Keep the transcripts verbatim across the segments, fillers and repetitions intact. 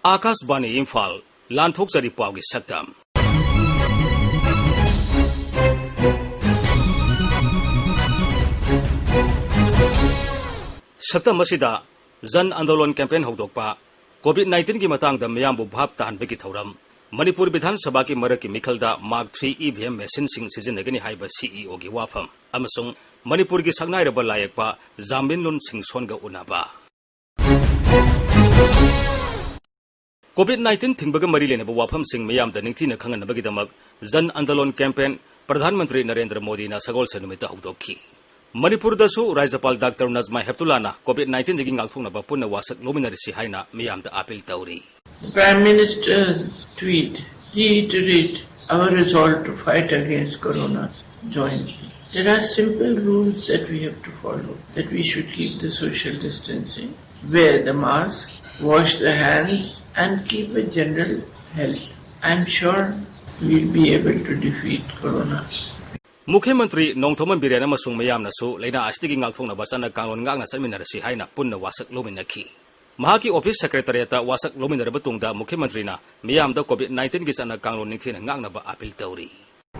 ꯑꯥꯀꯥꯁꯕꯥꯅꯤ ꯏꯝꯐꯥꯜ, ꯂꯥꯟꯊꯣꯛꯆꯔꯤ ꯄꯥꯎꯒꯤ ꯁꯛꯇꯝ꯫ ꯁꯛꯇꯝ ꯑꯁꯤꯗ ꯖꯟ ꯑꯟꯗꯣꯂꯟ ꯀꯦꯝꯄꯦꯟ ꯍꯧꯗꯣꯛꯄ, ꯀꯣꯚꯤꯗ ꯅꯥꯏꯟꯇꯤꯟꯒꯤ ꯃꯇꯥꯡꯗ ꯃꯤꯌꯥꯝꯕꯨ ꯚꯥꯞ ꯇꯥꯍꯟꯕꯒꯤ ꯊꯧꯔꯝ, ꯃꯅꯤꯄꯨꯔ ꯕꯤꯙꯥꯟ ꯁꯚꯥꯒꯤ ꯃꯔꯛꯀꯤ ꯃꯤꯈꯜꯗ mark three E V M ꯃꯦꯁꯤꯟꯁꯤꯡ ꯁꯤꯖꯤꯟꯅꯒꯅꯤ ꯍꯥꯏꯕ ꯁꯤ ꯏ ꯑꯣꯒꯤ ꯋꯥꯐꯝ, ꯑꯃꯁꯨꯡ ꯃꯅꯤꯄꯨꯔꯒꯤ ꯁꯛꯅꯥꯏꯔꯕ ꯂꯥꯏꯌꯦꯛꯄ ꯖꯥꯝꯃꯤꯟꯂꯨꯟ ꯁꯤꯡꯁꯣꯟꯒ ꯎꯅꯕ꯫ ꯀꯣꯚꯤꯗ ꯅꯥꯏꯟꯇꯤꯟ ꯊꯤꯡꯕꯒ ꯃꯔꯤ ꯂꯩꯅꯕ ꯋꯥꯐꯝꯁꯤꯡ ꯃꯤꯌꯥꯝꯗ ꯅꯤꯡꯊꯤꯅ ꯈꯪꯍꯟꯅꯕꯒꯤꯗꯃꯛ ꯖꯟ ꯑꯟꯗꯣꯂꯟ ꯀꯦꯝꯄꯦꯟ ꯄ꯭ꯔꯙꯥꯟ ꯃꯟꯇ꯭ꯔꯤ ꯅꯔꯦꯟꯗ꯭ꯔ ꯃꯣꯗꯤꯅ ꯁꯒꯣꯜꯁꯦꯟ ꯅꯨꯃꯤꯠꯇ ꯍꯧꯗꯣꯛꯈꯤ꯫ ꯃꯅꯤꯄꯨꯔꯗꯁꯨ ꯔꯥꯖ꯭ꯌꯄꯥꯜ ꯗꯥꯛꯇꯔ ꯅꯖꯃꯥ ꯍꯦꯞꯇꯨꯂꯥꯅ ꯀꯣꯚꯤꯗ ꯅꯥꯏꯟꯇꯤꯟꯗꯒꯤ ꯉꯥꯛꯊꯣꯛꯅꯕ ꯄꯨꯟꯅ ꯋꯥꯁꯛ ꯂꯧꯃꯤꯟꯅꯔꯁꯤ ꯍꯥꯏꯅ ꯃꯤꯌꯥꯝꯗ ꯑꯥꯄꯤꯜ ꯇꯧꯔꯤ꯫ The Prime Minister's tweet reiterate our resolve to fight against corona jointly. There are simple rules that we have to follow, that we should keep the social distancing, wear the mask, wash the hands, and keep a general health. I'm sure we'll be able to defeat corona. ꯃꯨꯈ꯭ꯌ ꯃꯟꯇ꯭ꯔꯤ ꯅꯣꯡꯊꯣꯝꯕꯝ ꯕꯤꯔꯦꯟ ꯑꯃꯁꯨꯡ ꯃꯤꯌꯥꯝꯅꯁꯨ ꯂꯩꯅꯥ ꯑꯁꯤꯗꯒꯤ ꯉꯥꯛꯊꯣꯛꯅꯕ ꯆꯠꯅ ꯀꯥꯡꯂꯣꯟ ꯉꯥꯛꯅ ꯆꯠꯃꯤꯟꯅꯔꯁꯤ ꯍꯥꯏꯅ ꯄꯨꯟꯅ ꯋꯥꯁꯛ ꯂꯧꯃꯤꯟꯅꯈꯤ꯫ ꯃꯍꯥꯛꯀꯤ ꯑꯣꯐꯤꯁ ꯁꯦꯀ꯭ꯔꯦꯇꯔꯤꯌꯦꯠꯇ ꯋꯥꯁꯛ ꯂꯧꯃꯤꯟꯅꯔꯕ ꯇꯨꯡꯗ ꯃꯨꯈ꯭ꯌ ꯃꯟꯇ꯭ꯔꯤꯅ ꯃꯤꯌꯥꯝꯗ ꯀꯣꯚꯤꯗ ꯅꯥꯏꯟꯇꯤꯟꯒꯤ ꯆꯠꯅ ꯀꯥꯡꯂꯣꯟ ꯅꯤꯡꯊꯤꯅ ꯉꯥꯛꯅꯕ ꯑꯥꯄꯤꯜ ꯇꯧꯔꯤ꯫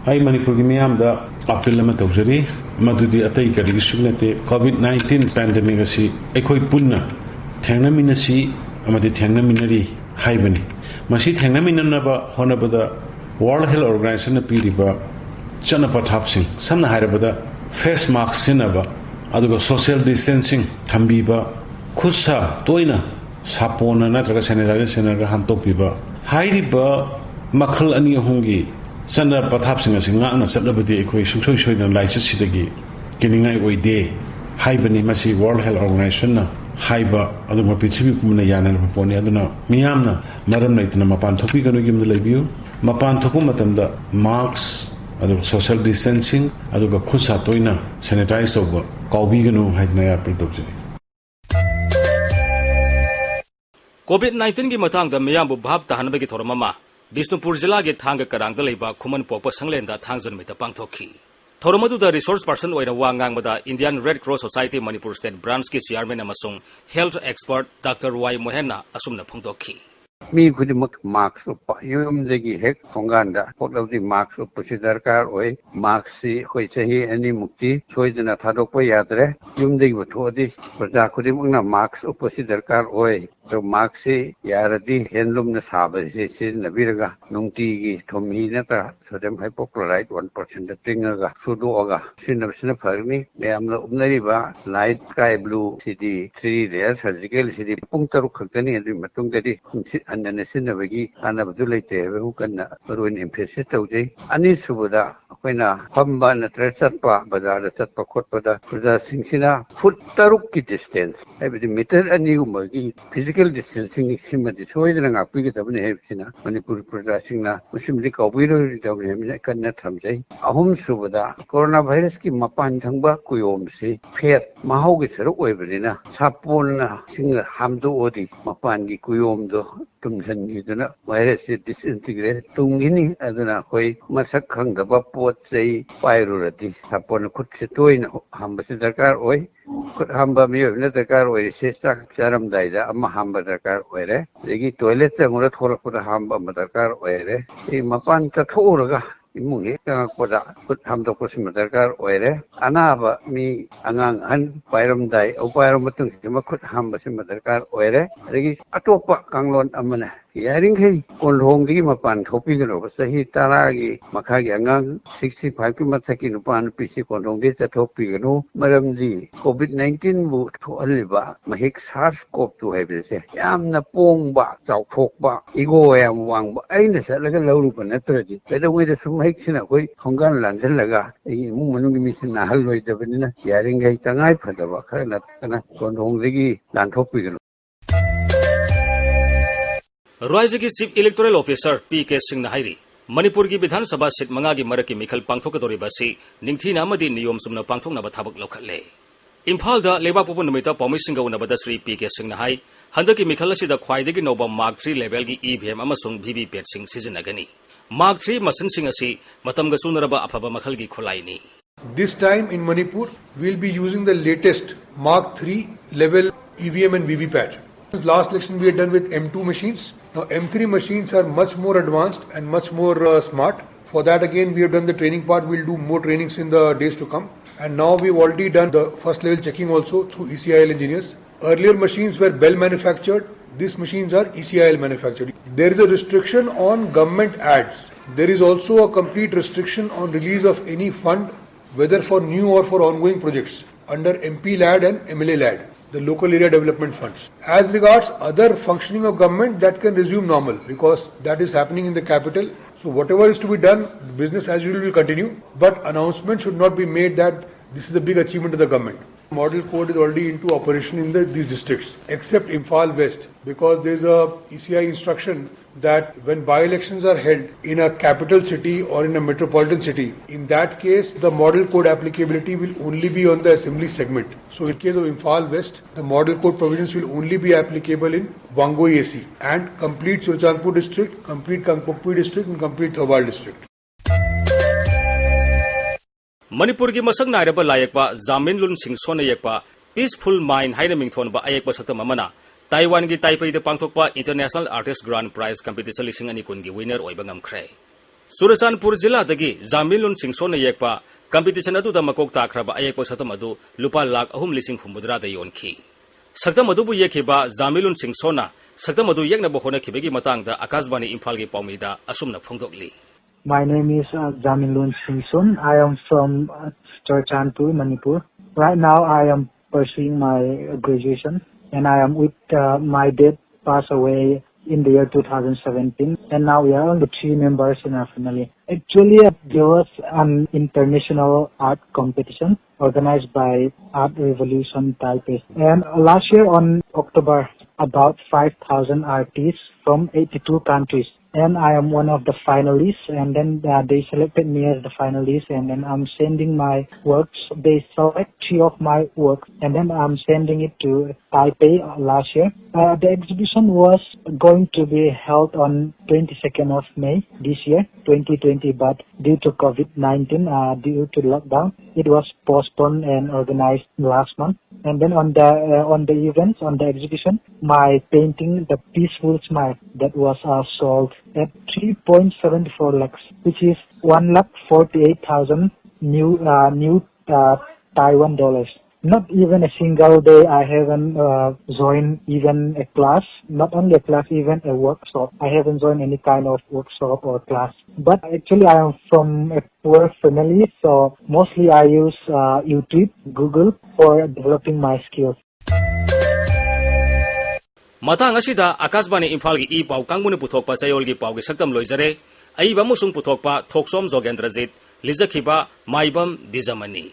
ꯑꯩ ꯃꯅꯤꯄꯨꯔꯒꯤ ꯃꯤꯌꯥꯝꯗ ꯑꯥꯄꯤꯜ ꯑꯃ ꯇꯧꯖꯔꯤ, ꯃꯗꯨꯗꯤ ꯑꯇꯩ ꯀꯔꯤꯒꯤꯁꯨ ꯅꯠꯇꯦ, ꯀꯣꯚꯤꯗ ꯅꯥꯏꯟꯇꯤꯟ ꯄꯦꯟꯗꯦꯃꯤꯛ ꯑꯁꯤ ꯑꯩꯈꯣꯏ ꯄꯨꯟꯅ ꯊꯦꯡꯅꯃꯤꯟꯅꯁꯤ ꯑꯃꯗꯤ ꯊꯦꯡꯅꯃꯤꯟꯅꯔꯤ ꯍꯥꯏꯕꯅꯤ꯫ ꯃꯁꯤ ꯊꯦꯡꯅꯃꯤꯟꯅꯅꯕ ꯍꯣꯠꯅꯕꯗ ꯋꯥꯔꯜꯗ ꯍꯦꯜꯊ ꯑꯣꯔꯒꯅꯥꯏꯖꯦꯁꯟꯅ ꯄꯤꯔꯤꯕ ꯆꯠꯅ ꯄꯊꯥꯞꯁꯤꯡ, ꯁꯝꯅ ꯍꯥꯏꯔꯕꯗ ꯐꯦꯁ ꯃꯥꯁꯛ ꯁꯤꯖꯤꯟꯅꯕ, ꯑꯗꯨꯒ ꯁꯣꯁꯤꯌꯦꯜ ꯗꯤꯁꯇꯦꯟꯁꯤꯡ ꯊꯝꯕꯤꯕ, ꯈꯨꯠ ꯁꯥ ꯇꯣꯏꯅ ꯁꯥꯄꯣꯟꯅ ꯅꯠꯇ꯭ꯔꯒ ꯁꯦꯅꯤꯇꯥꯏꯖꯔ ꯁꯤꯖꯤꯟꯅꯔꯒ ꯍꯥꯝꯗꯣꯛꯄꯤꯕ ꯍꯥꯏꯔꯤꯕ ꯃꯈꯜ ꯑꯅꯤ ꯑꯍꯨꯝꯒꯤ ꯆꯠꯅ ꯄꯊꯥꯞꯁꯤꯡ ꯑꯁꯤ ꯉꯥꯛꯅ ꯆꯠꯂꯕꯗꯤ ꯑꯩꯈꯣꯏ ꯁꯨꯡꯁꯣꯏ ꯁꯣꯏꯗꯅ ꯂꯥꯏꯆꯠꯁꯤꯗꯒꯤ ꯀꯤꯅꯤꯡꯉꯥꯏ ꯑꯣꯏꯗꯦ ꯍꯥꯏꯕꯅꯤ꯫ ꯃꯁꯤ ꯋꯥꯔꯜꯗ ꯍꯦꯜꯊ ꯑꯣꯔꯒꯅꯥꯏꯖꯦꯁꯟꯅ ꯍꯥꯏꯕ, ꯑꯗꯨꯒꯨꯝꯕ ꯄ꯭ꯔꯤꯊꯤꯕꯤ ꯄꯨꯝꯕꯅ ꯌꯥꯅꯔꯕ ꯄꯣꯠꯅꯤ꯫ ꯑꯗꯨꯅ ꯃꯤꯌꯥꯝꯅ ꯃꯔꯝ ꯂꯩꯇꯅ ꯃꯄꯥꯟ ꯊꯣꯛꯄꯤꯒꯅꯨ, ꯌꯨꯝꯗ ꯂꯩꯕꯤꯌꯨ꯫ ꯃꯄꯥꯟ ꯊꯣꯛꯄ ꯃꯇꯝꯗ ꯃꯥꯁꯛ, ꯑꯗꯨꯒ ꯁꯣꯁꯤꯌꯦꯜ ꯗꯤꯁꯇꯦꯟꯁꯤꯡ, ꯑꯗꯨꯒ ꯈꯨꯠ ꯁꯥ ꯇꯣꯏꯅ ꯁꯦꯅꯤꯇꯥꯏꯖ ꯇꯧꯕ ꯀꯥꯎꯕꯤꯒꯅꯨ ꯍꯥꯏꯗꯅ ꯑꯩ ꯑꯥꯄꯤꯜ ꯇꯧꯖꯔꯤ꯫ ꯀꯣꯚꯤꯗ ꯅꯥꯏꯟꯇꯤꯟꯒꯤ ꯃꯇꯥꯡꯗ ꯃꯤꯌꯥꯝꯕꯨ ꯚꯥꯞ ꯇꯥꯍꯟꯕꯒꯤ ꯊꯧꯔꯝ ꯑꯃ ꯕꯤꯁꯅꯨꯄꯨꯔ ꯖꯤꯂꯥꯒꯤ ꯊꯥꯡꯒ ꯀꯔꯥꯡꯗ ꯂꯩꯕ ꯈꯨꯃꯟ ꯄꯣꯛꯄ ꯁꯪꯂꯦꯟꯗ ꯊꯥꯡꯖ ꯅꯨꯃꯤꯠꯇ ꯄꯥꯡꯊꯣꯛꯈꯤ꯫ ꯊꯧꯔꯝ ꯑꯗꯨꯗ ꯔꯤꯁꯣꯔꯁ ꯄꯔꯁꯟ ꯑꯣꯏꯅ ꯋꯥ ꯉꯥꯡꯕꯗ Indian red cross society Manipur state ꯕ꯭ꯔꯥꯟꯆꯀꯤ ꯆꯤꯌꯥꯔꯃꯦꯟ ꯑꯃꯁꯨꯡ ꯍꯦꯜꯊ ꯑꯦꯛꯁꯄꯔꯠ ꯗꯥꯛꯇꯔ ꯋꯥꯏ ꯃꯣꯍꯦꯟꯅ ꯑꯁꯨꯝꯅ ꯐꯣꯡꯗꯣꯛꯈꯤ꯫ ꯃꯤ ꯈꯨꯗꯤꯡꯃꯛ ꯃꯥꯛꯁ ꯎꯞꯄ, ꯌꯨꯝꯗꯒꯤ ꯍꯦꯛ ꯊꯣꯡꯒꯥꯟꯗ ꯊꯣꯛꯂꯕꯗꯤ ꯃꯥꯛꯁ ꯎꯞꯄꯁꯤ ꯗꯔꯀꯥꯔ ꯑꯣꯏ꯫ ꯃꯥꯛꯁꯁꯤ ꯑꯩꯈꯣꯏ ꯆꯍꯤ ꯑꯅꯤꯃꯨꯛꯇꯤ ꯁꯣꯏꯗꯅ ꯊꯥꯗꯣꯛꯄ ꯌꯥꯗ꯭ꯔꯦ꯫ ꯌꯨꯝꯗꯒꯤꯕꯨ ꯊꯣꯛꯑꯗꯤ ꯄ꯭ꯔꯖꯥ ꯈꯨꯗꯤꯡꯃꯛꯅ ꯃꯥꯛꯁ ꯎꯞꯄꯁꯤ ꯗꯔꯀꯥꯔ ꯑꯣꯏ꯫ ꯑꯗꯣ ꯃꯥꯛꯁꯁꯤ ꯌꯥꯔꯗꯤ ꯍꯦꯟꯂꯨꯝꯅ ꯁꯥꯕꯁꯤ ꯁꯤꯖꯤꯟꯅꯕꯤꯔꯒ ꯅꯨꯡꯇꯤꯒꯤ ꯊꯨꯝ ꯍꯤ ꯅꯠꯇ꯭ꯔ sodium hypochlorite one percent ꯇꯤꯡꯉꯒ ꯁꯨꯗꯣꯛꯑꯒ ꯁꯤꯖꯤꯟꯅꯕꯁꯤꯅ ꯐꯒꯅꯤ꯫ ꯃꯌꯥꯝꯅ ꯎꯞꯅꯔꯤꯕ light sky blue ꯁꯤꯗꯤ three layer surgical ꯁꯤꯗꯤ ꯄꯨꯡ ꯇꯔꯨꯛ ꯈꯛꯇꯅꯤ, ꯑꯗꯨꯒꯤ ꯃꯇꯨꯡꯗꯗꯤ ꯅꯨꯡꯁꯤꯠ ꯍꯟꯖꯟꯅ ꯁꯤꯖꯤꯟꯅꯕꯒꯤ ꯀꯥꯟꯅꯕꯗꯨ ꯂꯩꯇꯦ ꯍꯥꯏꯕꯕꯨ ꯀꯟꯅ ꯃꯔꯨ ꯑꯣꯏꯅ emphasis ꯇꯧꯖꯩ꯫ ꯑꯅꯤꯁꯨꯕꯗ, ꯑꯩꯈꯣꯏꯅ ꯐꯝꯕ ꯅꯠꯇ꯭ꯔꯒ ꯆꯠꯄ, ꯕꯖꯥꯔꯗ ꯆꯠꯄ ꯈꯣꯠꯄꯗ ꯄ꯭ꯔꯖꯥꯁꯤꯡꯁꯤꯅ ꯐꯨꯠ ꯇꯔꯨꯛꯀꯤ distance, ꯍꯥꯏꯕꯗꯤ ꯃꯤꯇꯔ ꯑꯅꯤꯒꯨꯝꯕꯒꯤ physical distancing ꯁꯤꯃꯗꯤ ꯁꯣꯏꯗꯅ ꯉꯥꯛꯄꯤꯒꯗꯕꯅꯤ ꯍꯥꯏꯕꯁꯤꯅ ꯃꯅꯤꯄꯨꯔ ꯄ꯭ꯔꯖꯥꯁꯤꯡꯅ ꯃꯁꯤꯃꯗꯤ ꯀꯥꯎꯕꯤꯔꯣꯏꯗꯕꯅꯤ ꯍꯥꯏꯕꯁꯤꯅ ꯑꯩ ꯀꯟꯅ ꯊꯝꯖꯩ꯫ ꯑꯍꯨꯝꯁꯨꯕꯗ, ꯀꯣꯔꯣꯅꯥ ꯚꯥꯏꯔꯁꯀꯤ ꯃꯄꯥꯟ ꯊꯪꯕ ꯀꯨꯌꯣꯝꯁꯤ ꯐꯦꯠ ꯃꯍꯥꯎꯒꯤ ꯁꯔꯨꯛ ꯑꯣꯏꯕꯅꯤꯅ ꯁꯥꯄꯣꯟꯅ ꯏꯁꯤꯡꯅ ꯍꯥꯝꯗꯣꯛꯑꯗꯤ ꯃꯄꯥꯟꯒꯤ ꯀꯨꯌꯣꯝꯗꯣ ꯇꯨꯝꯁꯤꯟꯈꯤꯗꯨꯅ ꯚꯥꯏꯔꯁꯁꯤ disintegrate ꯇꯨꯡꯈꯤꯅꯤ꯫ ꯑꯗꯨꯅ ꯑꯩꯈꯣꯏ ꯃꯁꯛ ꯈꯪꯗꯕ ꯄꯣꯠ ꯆꯩ ꯄꯥꯏꯔꯨꯔꯗꯤ ꯁꯥꯄꯣꯟꯅ ꯈꯨꯠꯁꯦ ꯇꯣꯏꯅ ꯍꯥꯝꯕꯁꯤ ꯗꯔꯀꯥꯔ ꯑꯣꯏ꯫ ꯈꯨꯠ ꯍꯥꯝꯕ ꯃꯤꯑꯣꯏꯕꯅ ꯗꯔꯀꯥꯔ ꯑꯣꯏꯔꯤꯁꯦ ꯆꯥꯛ ꯆꯥꯔꯝꯗꯥꯏꯗ ꯑꯃ ꯍꯥꯝꯕ ꯗꯔꯀꯥꯔ ꯑꯣꯏꯔꯦ, ꯑꯗꯒꯤ ꯇꯣꯏꯂꯦꯠ ꯆꯪꯉꯨꯔ ꯊꯣꯛꯂꯛꯄꯗ ꯍꯥꯝꯕ ꯑꯃ ꯗꯔꯀꯥꯔ ꯑꯣꯏꯔꯦ꯫ ꯁꯤ ꯃꯄꯥꯟ ꯆꯠꯊꯣꯛꯎꯔꯒ ꯏꯃꯨꯡ ꯍꯦꯛ ꯆꯪꯉꯛꯄꯗ ꯈꯨꯠ ꯍꯥꯝꯗꯣꯛꯄꯁꯤꯃ ꯗꯔꯀꯥꯔ ꯑꯣꯏꯔꯦ꯫ ꯑꯅꯥꯕ ꯃꯤ, ꯑꯉꯥꯡ ꯑꯍꯟ ꯄꯥꯏꯔꯝꯗꯥꯏ, ꯄꯥꯏꯔꯕ ꯃꯇꯨꯡꯁꯤꯃ ꯈꯨꯠ ꯍꯥꯝꯕꯁꯤꯃ ꯗꯔꯀꯥꯔ ꯑꯣꯏꯔꯦ꯫ ꯑꯗꯒꯤ ꯑꯇꯣꯞꯄ ꯀꯥꯡꯂꯣꯟ ꯑꯃꯅ, ꯌꯥꯔꯤꯈꯩ ꯀꯣꯟꯊꯣꯡꯗꯒꯤ ꯃꯄꯥꯟ ꯊꯣꯛꯄꯤꯒꯅꯨꯕ꯫ ꯆꯍꯤ ꯇꯔꯥꯒꯤ ꯃꯈꯥꯒꯤ ꯑꯉꯥꯡ, sixty five ꯀꯤ ꯃꯊꯛꯀꯤ ꯅꯨꯄꯥ ꯅꯨꯄꯤꯁꯤ ꯀꯣꯟꯊꯣꯡꯗꯒꯤ ꯆꯠꯊꯣꯛꯄꯤꯒꯅꯨ꯫ ꯃꯔꯝꯗꯤ COVID nineteen ꯕꯨ ꯊꯣꯛꯍꯜꯂꯤꯕ ꯃꯍꯤꯛ SARS-CoV two ꯍꯥꯏꯕꯁꯦ ꯌꯥꯝꯅ ꯄꯣꯡꯕ, ꯆꯥꯎꯊꯣꯛꯄ, ego ꯌꯥꯝ ꯋꯥꯡꯕ, ꯑꯩꯅ ꯆꯠꯂꯒ ꯂꯧꯔꯨꯕ ꯅꯠꯇ꯭ꯔꯗꯤ ꯀꯩꯗꯧꯉꯩꯗꯁꯨ ꯃꯍꯤꯛꯁꯤꯅ ꯑꯩꯈꯣꯏ ꯊꯣꯡꯒꯥꯟ ꯂꯥꯟꯁꯤꯜꯂꯒ ꯑꯩꯒꯤ ꯏꯃꯨꯡ ꯃꯅꯨꯡꯒꯤ ꯃꯤꯁꯤꯡ ꯅꯥꯍꯜꯂꯣꯏꯗꯕꯅꯤꯅ ꯌꯥꯔꯤꯈꯩ ꯇꯉꯥꯏ ꯐꯗꯕ ꯈꯔ ꯅꯠꯇꯅ ꯀꯣꯟꯊꯣꯡꯗꯒꯤ ꯂꯥꯟꯊꯣꯛꯄꯤꯒꯅꯨ꯫ ꯔꯥꯖ꯭ꯌꯒꯤ Chief Electoral Officer P K ꯁꯤꯡꯅ ꯍꯥꯏꯔꯤ, ꯃꯅꯤꯄꯨꯔꯒꯤ ꯕꯤꯙꯥꯟ ꯁꯚꯥ ꯁꯤꯠ ꯃꯉꯥꯒꯤ ꯃꯔꯛꯀꯤ ꯃꯤꯈꯜ ꯄꯥꯡꯊꯣꯛꯀꯗꯧꯔꯤꯕ ꯑꯁꯤ ꯅꯤꯡꯊꯤꯅ ꯑꯃꯗꯤ ꯅꯤꯌꯣꯝ ꯆꯨꯝꯅ ꯄꯥꯡꯊꯣꯛꯅꯕ ꯊꯕꯛ ꯂꯧꯈꯠꯂꯦ꯫ ꯏꯝꯐꯥꯜꯗ ꯂꯩꯕꯥꯛꯄꯣꯛꯄ ꯅꯨꯃꯤꯠꯇ ꯄꯥꯎꯃꯤꯁꯤꯡꯒ ꯎꯅꯕꯗ ꯁ꯭ꯔꯤ ꯄꯤ ꯀꯦ ꯁꯤꯡꯅ ꯍꯥꯏ, ꯍꯟꯗꯛꯀꯤ ꯃꯤꯈꯜ ꯑꯁꯤꯗ ꯈ꯭ꯋꯥꯏꯗꯒꯤ ꯅꯧꯕ Mark three levelꯒꯤ E V M ꯑꯃꯁꯨꯡ V V Pate ꯁꯤꯡ ꯁꯤꯖꯤꯟꯅꯒꯅꯤ꯫ Mark three machine ꯁꯤꯡ ꯑꯁꯤ ꯃꯇꯝꯒ ꯆꯨꯅꯔꯕ ꯑꯐꯕ ꯃꯈꯜꯒꯤ ꯈꯨꯠꯂꯥꯏꯅꯤ꯫ This time in Manipur, we'll be using the latest Mark three level E V M and V V Pate. Last election we had done with M two machines. Now M three machines are much more advanced and much more uh, smart. For that again, we have done the training part. We'll do more trainings in the days to come. And now we've already done the first level checking also through E C I L engineers. Earlier machines were Bell manufactured. These machines are E C I L manufactured. There is a restriction on government ads. There is also a complete restriction on release of any fund, whether for new or for ongoing projects, under M P LAD and M L A LAD, the local area development funds. As regards other functioning of government, that can resume normal because that is happening in the capital. So whatever is to be done, business as usual will continue, but announcement should not be made that this is a big achievement of the government. Model code is already into operation in the, these districts, except Imphal West, because there is a E C I instruction that when by-elections are held in a capital city or in a metropolitan city, in that case, the model code applicability will only be on the assembly segment. So in case of Imphal West, the model code provisions will only be applicable in Wangoi A C and complete Churachandpur district, complete Kangpokpi district, and complete Thoubal district. ꯃꯅꯤꯄꯨꯔꯒꯤ ꯃꯁꯛ ꯅꯥꯏꯔꯕ ꯂꯥꯏꯌꯦꯛꯄ ꯖꯥꯃꯤꯟꯂꯨꯟ ꯁꯤꯡꯁꯣꯟꯅ ꯌꯦꯛꯄ Peaceful Mind ꯍꯥꯏꯅ ꯃꯤꯡꯊꯣꯟꯕ ꯑꯌꯦꯛꯄ ꯁꯛꯇꯝ ꯑꯃꯅ ꯇꯥꯏꯋꯥꯟꯒꯤ ꯇꯥꯏꯄꯦꯏꯗ ꯄꯥꯡꯊꯣꯛꯄ International Artist Grand Prize Competition ꯂꯤꯁꯤꯡ ꯑꯅꯤ ꯀꯨꯟꯒꯤ winner ꯑꯣꯏꯕ ꯉꯝꯈ꯭ꯔꯦ꯫ ꯆꯨꯔꯆꯥꯟꯄꯨꯔ ꯖꯤꯂꯥꯗꯒꯤ ꯖꯥꯃꯤꯟꯂꯨꯟ ꯁꯤꯡꯁꯣꯟꯅ ꯌꯦꯛꯄ competition ꯑꯗꯨꯗ ꯃꯀꯣꯛ ꯇꯥꯈ꯭ꯔꯕ ꯑꯌꯦꯛꯄ ꯁꯛꯇꯝ ꯑꯗꯨ ꯂꯨꯄꯥ ꯂꯥꯈ ꯑꯍꯨꯝ ꯂꯤꯁꯤꯡ ꯍꯨꯝꯐꯨꯇꯔꯥꯗ ꯌꯣꯟꯈꯤ꯫ ꯁꯛꯇꯝ ꯑꯗꯨꯕꯨ ꯌꯦꯛꯈꯤꯕ ꯖꯥꯃꯤꯟꯂꯨꯟ ꯁꯤꯡꯁꯣꯟꯅ ꯁꯛꯇꯝ ꯑꯗꯨ ꯌꯦꯛꯅꯕ ꯍꯣꯠꯅꯈꯤꯕꯒꯤ ꯃꯇꯥꯡꯗ ꯑꯀꯥꯁꯕꯥꯅꯤ ꯏꯝꯐꯥꯜꯒꯤ ꯄꯥꯎꯃꯤꯗ ꯑꯁꯨꯝꯅ ꯐꯣꯡꯗꯣꯛꯂꯤ꯫ My name is uh, Jamilun Singson. I am from uh, Churachandpur, Manipur. Right now, I am pursuing my graduation, and I am with uh, my dad passed away in the year two thousand seventeen, and now we are only three members in our family. Actually, uh, there was an international art competition organized by Art Revolution Taipei, and last year on October, about five thousand artists from eighty-two countries, and I am one of the finalists, and then uh, they selected me as the finalist, and then I'm sending my works. They select three of my works, and then I'm sending it to Taipei last year. Uh, the exhibition was going to be held on twenty-second of May this year, twenty twenty, but due to COVID nineteen, uh, due to lockdown, it was postponed and organized last month. And then on the uh, on the events, on the exhibition, my painting, The Peaceful Smile, that was uh, sold at three point seven four lakhs, which is one lakh forty-eight thousand new uh, new uh, Taiwan dollars. Not even a single day I haven't uh, joined even a class, not only a class, even a workshop. I haven't joined any kind of workshop or class. But actually, I am from a poor family, so mostly I use uh, YouTube, Google for developing my skills. ꯃꯇꯥꯡ ꯑꯁꯤꯗ ꯑꯀꯥꯁꯕꯥꯅꯤ ꯏꯝꯐꯥꯜꯒꯤ E ꯄꯥꯎ ꯀꯥꯡꯕꯨꯅ ꯄꯨꯊꯣꯛꯄ ꯆꯌꯣꯜꯒꯤ ꯄꯥꯎꯒꯤ ꯁꯛꯇꯝ ꯂꯣꯏꯖꯔꯦ꯫ ꯑꯏꯕ ꯑꯃꯁꯨꯡ ꯄꯨꯊꯣꯛꯄ ꯊꯣꯛꯆꯣꯝ ꯖꯣꯒꯦꯟꯗ꯭ꯔꯖꯤꯠ, ꯂꯤꯖꯈꯤꯕ ꯃꯥꯏꯕꯝ ꯗꯤꯖꯃꯅꯤ꯫